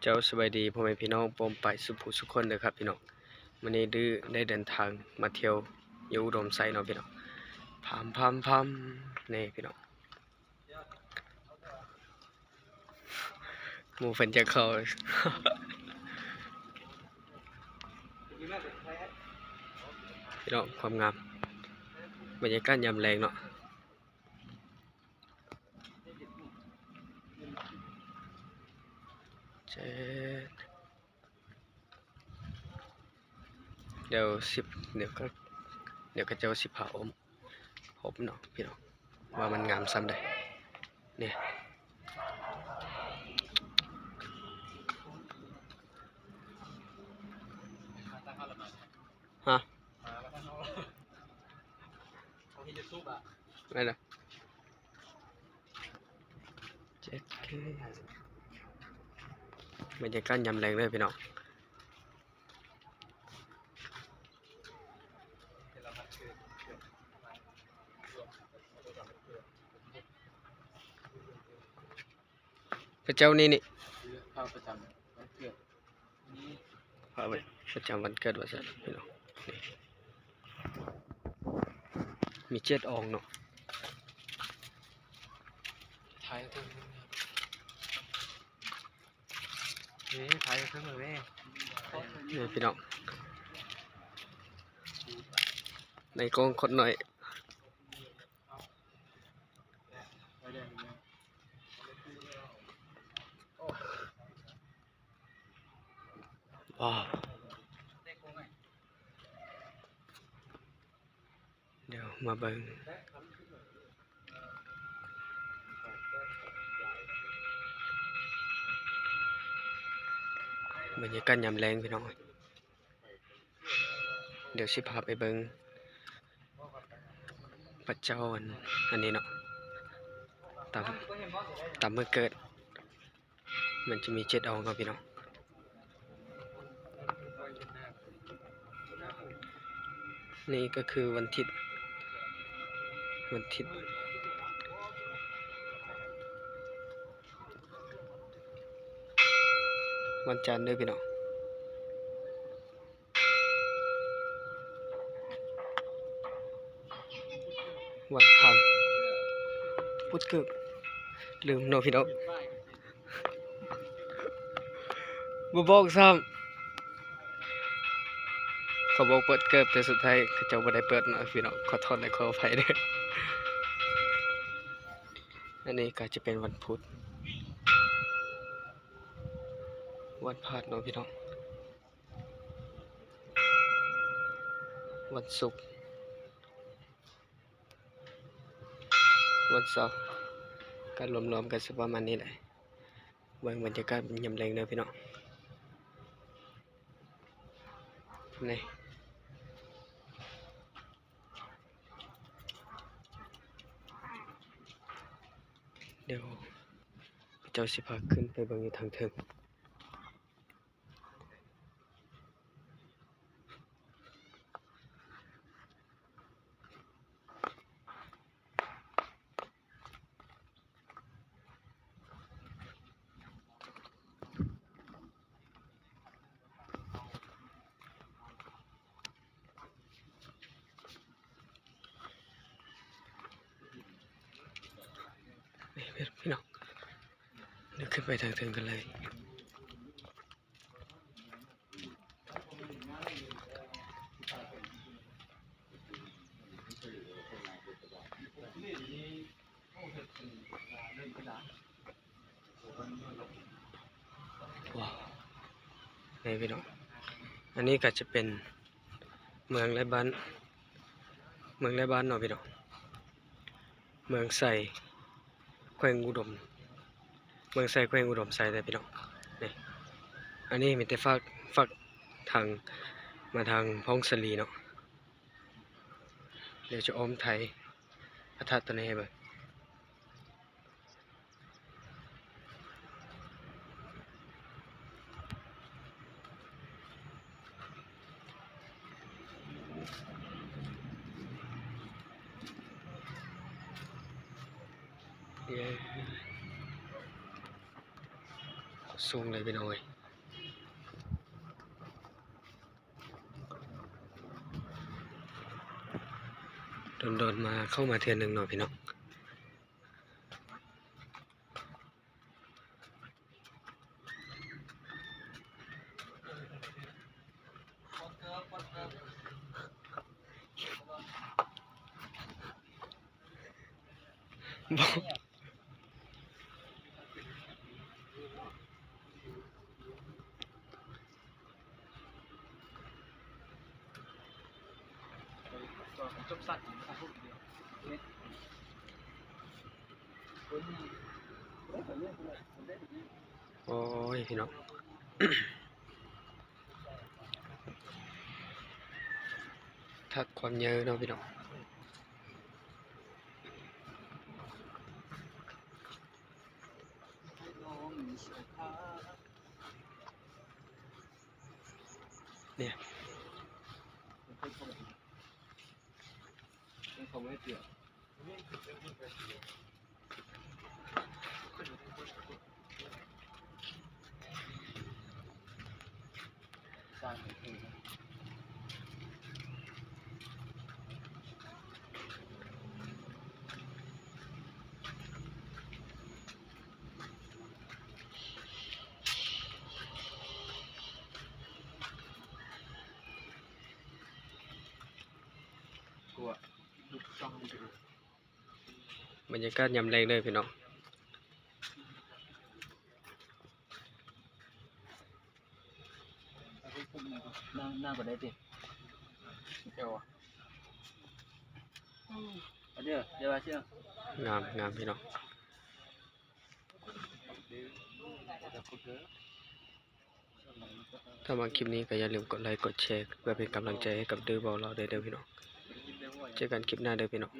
ເຈົ້າ ສະບາຍດີພໍ່ແມ່ພີ່ນ້ອງປ້ອງປາຍສຸຜູ້ສຸຄົນເດີຄັບພີ່ນ້ອງ. ມື້ນີ້ດື້ໄດ້ເດີນທາງມາທ່ຽວຢູ່ອຸດົມໄຊເນາະພີ່ນ້ອງ. ພາມ ພາມ ພາມ ນີ້ພີ່ນ້ອງ ໝູ່ເພິ່ນຈະເຂົ້າ ພີ່ນ້ອງ ຄວາມງາມ ບັນຍາກາດຍາມແລງເນາະ. ເຈັດ ດຽວຊິ ດຽວກໍ ດຽວເຂົາເຈົ້າຊິພາອົມ ພົບເນາະພີ່ນ້ອງ ວ່າມັນງາມສ່ຳໃດ. ນີ້ ຮະ ແມ່ນລະ ເຈັດເຄ ບັນຍາກາດຍາມແລງເດີພີ່ນ້ອງ. ພະເຈົ້ານີ້ນີ້ ພະປະຈຳວັນເກີດ ພະປະຈຳວັນເກີດວ່າຊັ້ນພີ່ນ້ອງ. ນີ້ ມີເຈັດອອງເນາະ ຖ່າຍເຖິງ ນີ້ຖ່າຍເຖິງເລີຍ ນີ້ພີ່ນ້ອງ ໃນກ້ອງຄົນໜ້ອຍ. ວ້າວ ດຽວມາເບິ່ງບັນຍາກາດຍາມແລງພີ່ນ້ອງ. ດຽວຊິພາໄປເບິ່ງພະເຈົ້າ ອັນ ອັນນີ້ເນາະ ຕາມ ຕາມມື້ເກີດ ມັນຈະມີເຈັດອອງເນາະພີ່ນ້ອງ. ນີ້ກໍຄືວັນທິດ ວັນທິດ ວັນຈັນເດີພີ່ນ້ອງ. ວັນຄານ ປົດເກີບ ລືມເນາະພີ່ນ້ອງ ບໍ່ບອກຊ້ຳ. ເຂົາບອກເປີດເກີບ ແຕ່ສຸດທ້າຍເຂົາເຈົ້າບໍ່ໄດ້ເປີດເນາະພີ່ນ້ອງ ຂໍໂທດ ແລະ ຂໍອະໄພເດີ. ອັນນີ້ກໍຈະເປັນວັນພຸດ ວັນພະຫັດເນາະພີ່ນ້ອງ. ວັນສຸກ ວັນເສົາ ກໍລວມໆກັນຊິປະມານນີ້ແຫຼະ. ເບິ່ງບັນຍາກາດຍາມແລງເດີພີ່ນ້ອງ ນີ້ ດຽວເຈົ້າຊິພາຂຶ້ນໄປເບິ່ງຢູ່ທາງເທິງ. ພີ່ນ້ອງ ດຽວຂຶ້ນໄປທາງເທິງກັນເລີຍ. ວ້າວ ນີ້ພີ່ນ້ອງ ອັນນີ້ກໍຈະເປັນເມືອງໄລບ້ານ ເມືອງໄລບ້ານເນາະພີ່ນ້ອງ ເມືອງໄຊ ແຂວງອຸດົມ ເມືອງໄຊ ແຂວງອຸດົມໄຊເດີພີ່ນ້ອງ. ນີ້ ອັນນີ້ມີແຕ່ຟາກ ຟາກທາງ ມາທາງພອງສາລີເນາະ. ດຽວຈະອ້ອມໄທພະທາດໂຕນີ້ໃຫ້ເບິ່ງ. ສູງເລີຍພີ່ນ້ອງເອີຍ. โดนๆ มา เข้ามาเทื่อหนึ่งเนาะพี่น้อง บ่ ໂອ້ຍ ພີ່ນ້ອງ ທັກຄວາມເຍີເນາະ ພີ່ນ້ອງ. ບັນຍາກາດຍາມແລງເດີພີ່ນ້ອງ. ໜ້າ ໜ້າບໍ່ໄດ້ຕິ ເຈົ້າ ອືມ ອັນເດີ ເດີວ່າເຊື່ອ ງາມ ງາມພີ່ນ້ອງ. ຖ້າມັກຄລິບນີ້ກໍຢ່າລືມກົດໄລກົດແຊ ເພື່ອເປັນກຳລັງໃຈໃຫ້ກັບດື້ເບົາເລົ່າແດ່ເດີພີ່ນ້ອງ. ເຈີກັນຄລິບໜ້າເດີພີ່ນ້ອງ.